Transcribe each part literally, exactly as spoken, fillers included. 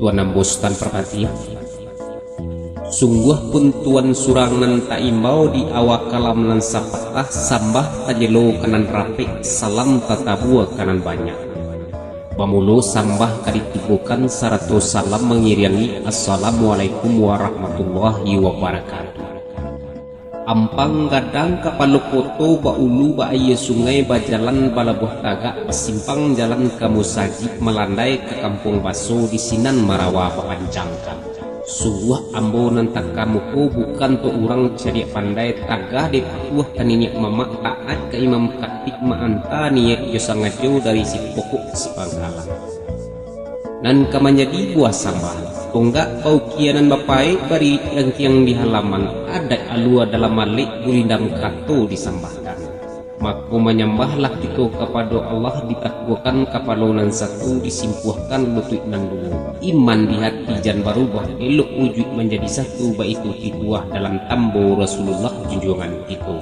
Tuan ambo Sutan Parpatiah, sungguahpun Tuan surang nan taimbau di awa kalam nan sapatah, sambah tajelo ka nan rapek, salam tatabua ka nan banyak. Bamulo sambah ka ditibokan, sarato salam mangiriangi, Assalamualaikum warahmatullahi wabarakatuh. Ampang gadang kapalo koto, baulu ba-ayie sungai, bajalan balabuah tagak, basimpang jalan ka musajik, malandai ka kampuang baso, di sinan marawa bapancangkan. Sungguah ambo nan takamuko, bukan tu urang cadiak pandai, tagah dek patuah ka niniak mamak, taat ka imam katik, maanta niaik jo sangajo, dari si pokok si pangkalan. Nan ka manjadi buah sambah, tonggak paukia nan bapaek, baririk rangkiang di halaman, adaik alua dalam alek, gurindam kato disambahkan. Mako manyambahlah kito kapado Allah, ditakukkan kapalo nan satu, disimpuahkan lutuik nan duo. Iman di hati jan barubah, elok wujuik manjadi satu, baitu pituah dalam tambo Rasulullah junjuangan kito.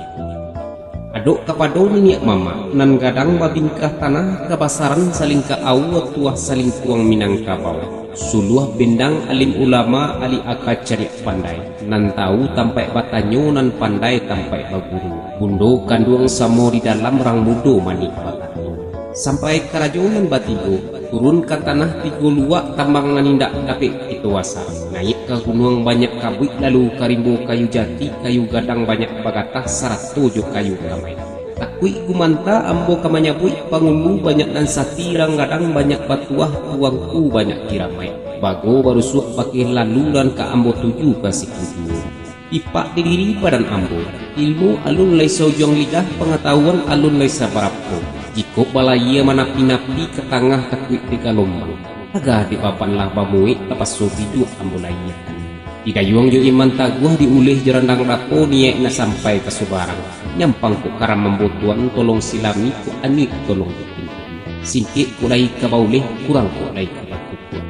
Adok kapado niniak mamak, nan gadang babingkah tanah, kabasaran salingka aua, tuah salingkuang Minangkabau. Suluah bendang alim ulama, ahli aka cadiak pandai, nan tahu tampaik batanyo, nan pandai tampaik baguru. Bundo kanduang samo di dalam, rang mudo manih bakato. Sampai karajo nan batigo, turun ka tanah tigo luak, tambang nan indak dapek kito asak. Naiak ka gunuang banyak kabuik, lalu ka rimbo kayu jati, kayu gadang banyak bagatah, sarato jo kayu kamaik. Takuik gumanta ambo ka manyabuik, pangulu banyak nan sati, rang gadang banyak batuah, tuangku banyak kiramaik. Bago barusuak bakeh lalu, nan ka ambo tuju ka situ juo. Tipak di diri badan ambo, ilmu alun lai saujuang lidah, pangatahuan alun lai sabarapo. Jikok balayia manapi-napi, ka tangah takuik dek galombang. Tagah dek baban lah bamuwek, tapaso biduak ambo layiakan. Didayuang jo iman taguah, diuleh jo randang dapo, niaik nak sampai ka subarang. Nyampang kok karam ambo tuan, tolong silami kok anyuik tolong dipintai. Singkek kok lai ka bauleh, kurang kok lai ka bakukuah.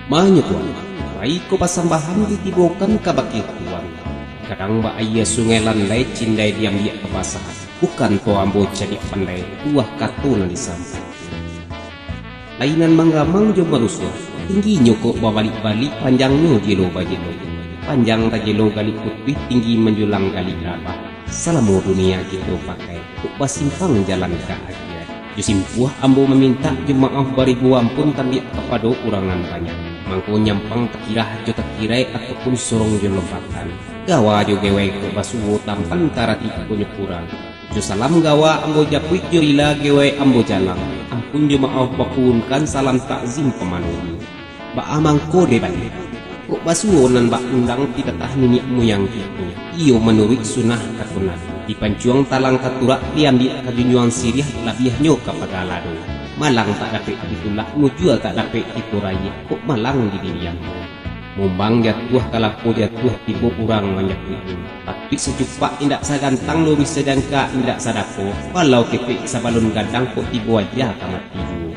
Manyo tuan, rai ko pasambahan ditibokan kabake tuan. Gadang ba-ayie sungai landai, cindai diambiak kabasahan. Bukan to ambo cadiak pandai, tuah kato nan disampaikan. Lai nan manggamang jo marusuah, tingginyo kok babalik-balik, panjangnyo jelo bajelo. Panjang tajelo galik putuih, tinggi manjulang galik rabah. Salamo dunia kito pakai, kok basimpang jalan ka akhirat. Jo simpuah ambo mamintak, jo maoh baribu ampun, tambiak kapado urang nan banyak. Mangko nyampang takirah jo takirai, ataupun sorong jo lompatan. Gawa jo gewai kok basuo, tampan taratik kok nyo kurang. Jo salam gawa ambo japuik, jo rila gewai ambo jalang. Ampun jo maoh bapuhunkan, salam takzim pamanuhi. Baa mangko dek baliak? Kok basuo nan bak undang, pitatah niniak muyang kito. Iyo manuruik sunnah kato Nabi. Dipancuang talang ka turak, diambiak ka junjuang siriah, labiahnyo ka pagalado. Malang tak dapek ditulak, mujua tak dapek dikuraiak, kok malang di diri ambo. Mumbang jatuah, kalapo jatuah, tibo urang manjapuiknyo. Patuik sacupak indak sagantang, luruih sajangka indak sadapo, walau ketek sabalun gadang, kok tibo aja ka mati juo.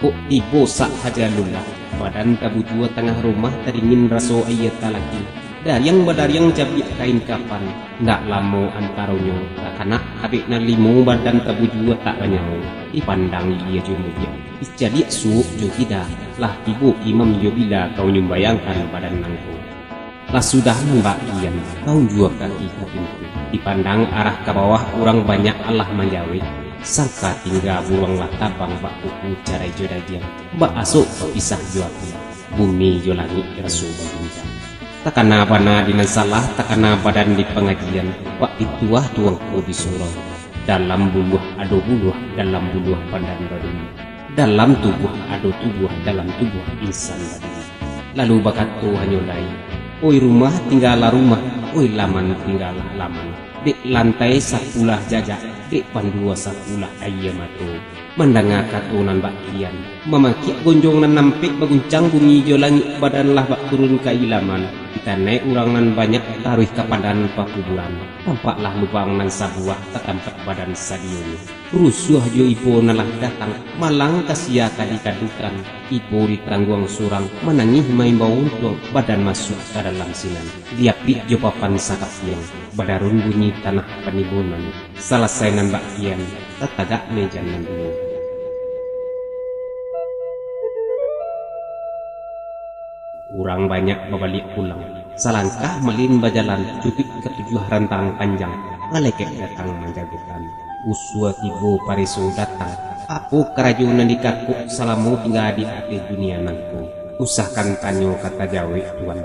Kok tibo sak haja lulah, badan tabujua tangah rumah, tadingin raso aia talaki. Dariang badariang cabiak kain kapan, ndak lamo antaronyo, takanak abek nan limo, badan tabujua tak banyawo. Dipandang ilia jo mudiak, dicaliak suok jo kida, lah tibo imam jo bila ka manyumbayangkan badan nangko. Lah sudah nan bak kian, ka unjua kaki ka pintu. Dipandang arah ka bawah, urang banyak alah manjawek. Sangka tingga buruang lah tabang, bak kuku carai jo dagiang, bak asok bapisah jo api, bumi jo langik raso baguncang. Takana bana di nan salah, takana badan di pangajian, bak pituah tuangku di surau. Dalam buluah ado buluah, dalam buluah pandan baduri. Dalam tubuah ado tubuah, dalam tubuah insan badiri. Lalu bakato hanyo lai, "Oi rumah, tinggalah rumah, oi laman, tinggalah laman. Dek lantai sapulah jajak, dek pandua sapulah aia mato." Mandanga kato nan bak kian, mamakiak gonjong nan ampek, baguncang bumi jo langik, badan lah bak turun ka ilaman. Ditanaik urang nan banyak, taruih ka padan pakuburan. Tampaklah lubang nan sabuah, tatampak badan sadionyo. Rusuah jo ibo nan lah datang, malang ka sia ka dikadukan. Ibo ditangguang surang, manangih maimbau untuang, badan masuak ka dalam sinan. Diapik jo papan sakapiang, badarun bunyi tanah panimbunan. Salasai nan bak kian, tatagak mejan nan duo. Urang banyak babaliak pulang. Salangkah malin bajalan, cukuik ka tujuah rantang panjang, malekek datang manjagokan. Usua tibo pareso datang, apo karajo nan dikakok salamo tingga di ateh dunia nangko? Usahkan tanyo ka tajawek, Tuan.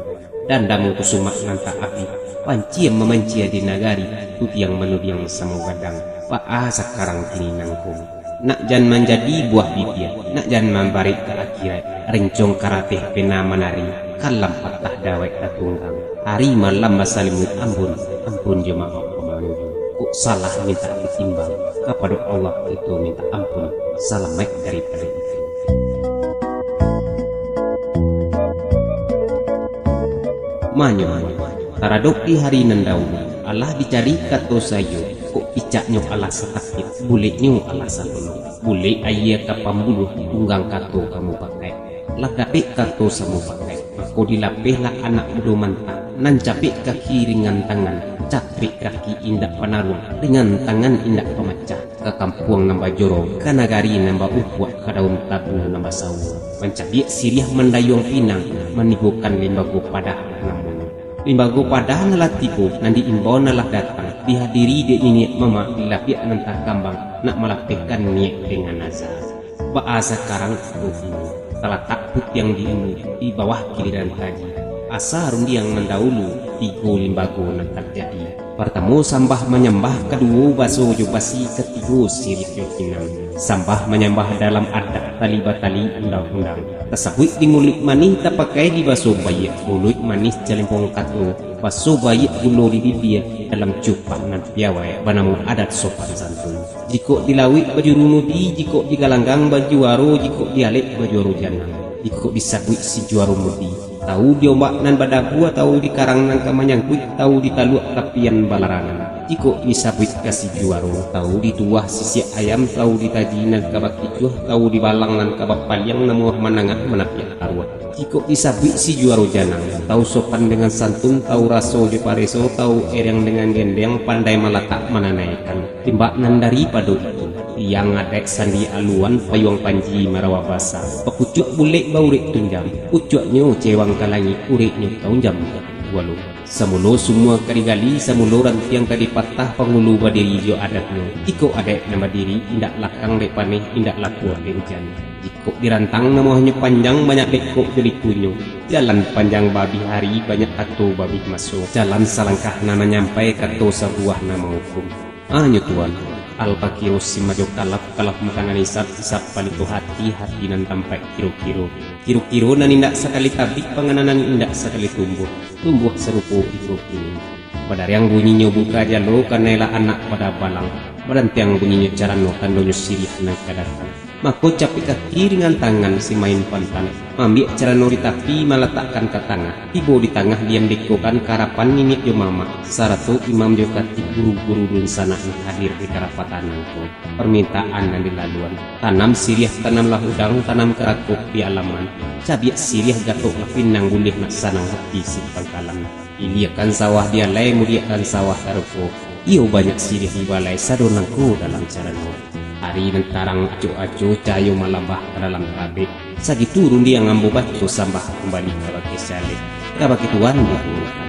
Dandam kusumak nan tak abih, pancia mamancia di nagari, tudiang manudiang samo gadang. Baa sakarang kini nangko? Nak jan manjadi buah bibia, nak jan mambarek ka akhirat, rencong karateh pena manari, kalam patah dawek tatunggang. Ari malam basalimuik ambun, ampun jo maaf pamanggi. Kok salah mintak ditimbang, kapado Allah kito mintak ampun, salamaik daripado itu. Manyo, taradok di hari nan dahulu, alah dicari kato saiyo, kok picaknyo alah satakik, buleknyo alah salolong. Bulek aia ka pambuluah, tunggang kato ka mupakaik. Lah dapek kato samupakaik, mako dilapehlah anak mudo mantang, nan capek kaki ringan tangan, capek kaki indak panaruang, ringan tangan indak pamacah. Ka kampuang nan bajorong, ka nagari nan baumpuak, ka daun tabu nan basauang, mancabiak siriah mandayuang pinang, manibokan limbago padah nan muno. Limbago padah nan lah tibo, nan diimbau nan lah datang, dihadiri dek niniak mamak, dilapiak nan takambang, nak malapehkan niaik dengan nazar. Baa sakarang kito kini, talatak putiang di ulu, di bawah giliran taji. Asa rundiang nan dahulu, tigo limbago nan tarjadi. Partamo sambah manyambah, kaduo baso jo basi, katigo siriah jo pinang. Sambah manyambah dalam adat, tali batali undang-undang. Tasabuik di muluik manih, tapakai di baso baiak. Muluik manih calimpong kato, baso baiak gulo di bibia, dalam cupah nan piawai, banamo adat sopan santun. Jikok di lauik bajuru mudi, jikok di galanggang bajuaro, jikok di alek bajuaro janang. Jikok disabuik si juaro mudi, tau di ombak nan badabu, tau di karang nan ka manyangkuik, tau di taluak tapian balarangan. Jikok disabuik ka si juaro, tau di tuah sisiak ayam, tau di taji nan ka bakicuah, tau di balang nan ka bapaliang, namuah manangah manapiak aruah. Jikok disabuik si juaro janang, tau sopan dengan santun, tau raso jo pareso, tau ereng dengan gendeng, pandai malatak mananaikan. Timbak nan daripado itu, tiang adaik sandi aluan, payuang panji marawa basa, pakucuak bulek baurek tunjang, pucuaknyo cewang ka langik, ureknyo taunjam ka kualo. Samulo sumua ka digali, samulo rantiang ka dipatah, pangulu badiri jo adatnyo. Iko adaik nan badiri, indak lakang dek paneh, indak lakua dek ujan. Jikok dirantang namuahnyo panjang, banyak lekok jo likunyo. Jalan panjang babih ari, banyak kato babih maso. Jalan salangkah nan manyampai, kato sabuah nan mahukum. Anyo Tuan, al-fakiro simajo kalaf, kalaf makanan isap, isap palito hati, hati nan tampaik kiro-kiro. Kiro-kiro nan indak sakali tabik, panganan nan indak sakali tumbuah, tumbuah sarupo iko kini. Badariang bunyinyo buka jalo, kanailah anak pada balang. Badantiang bunyinyo carano, tandonyo siriah nan ka datang. Mako capek kaki ringan tangan si main pantan, maambiak carano di tapi, malatakkan ka tangah. Tibo di tangah diandekokan ka arapan niniak jo mamak, sarato imam jo katik, guru-guru dunsanak nan hadir di karapatan nangko. Parmintaan nan dilaluan, tanam siriah, tanamlah udang, tanam karakok di alaman. Cabiak siriah, gatoklah pinang, buliah nak sanang hati si pangkalan. Iliakan sawah di alai, mudiakkan sawah ka ruko. Iyo banyak siriah di balai, sado nangko dalam carano. Ari nan tarang acok-acok, cahayo malambah ka dalam tabek. Sagitu rundiang ambo baco, sambah kumbali kabake saleh, kabake Tuan di Tuhan.